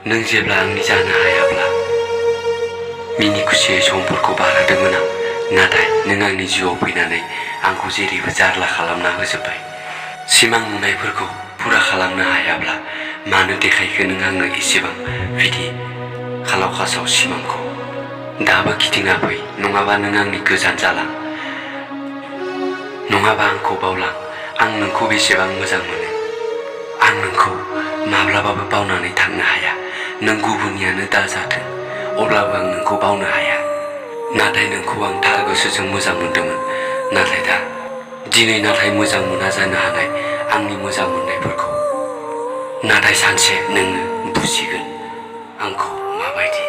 नों जेब्ला आंनि जानो हायाब्ला मिनि खुसियै समफोरखौ बारहोदोंमोन आं, नाथाय नों आंनि जिउआव फैनानै आंखौ जेरैबो जारला खालामना होजोब्बाय। सिमां नुनायफोरखौ फुरा खालामनो हायाब्ला मानो देखायखो नों आंनो एसेबां बिदि खालाव खासाव सिमांखौ? दाबो गिदिङा फै, नङाबा नों आंनि गोजान जालां, नङाबा आंखौ बावलां। आं नोंखौ बेसेबां मोजां मोनो, आं नोंखौ माब्लाबाबो बावनानै थांनो हाया। नों गुबुननियानो दाजाथों, अब्लाबो आं नोंखौ बावनो हाया। नाथाय नोंखौ आं थार गोसोजों मोजां मोनदोंमोन। नाथाय मोजां मोना जानो हानाय आंनि मोजां मोननायफोरखौ। नाथाय सानसे नोङो बुजिगोन आंखौ माबायदि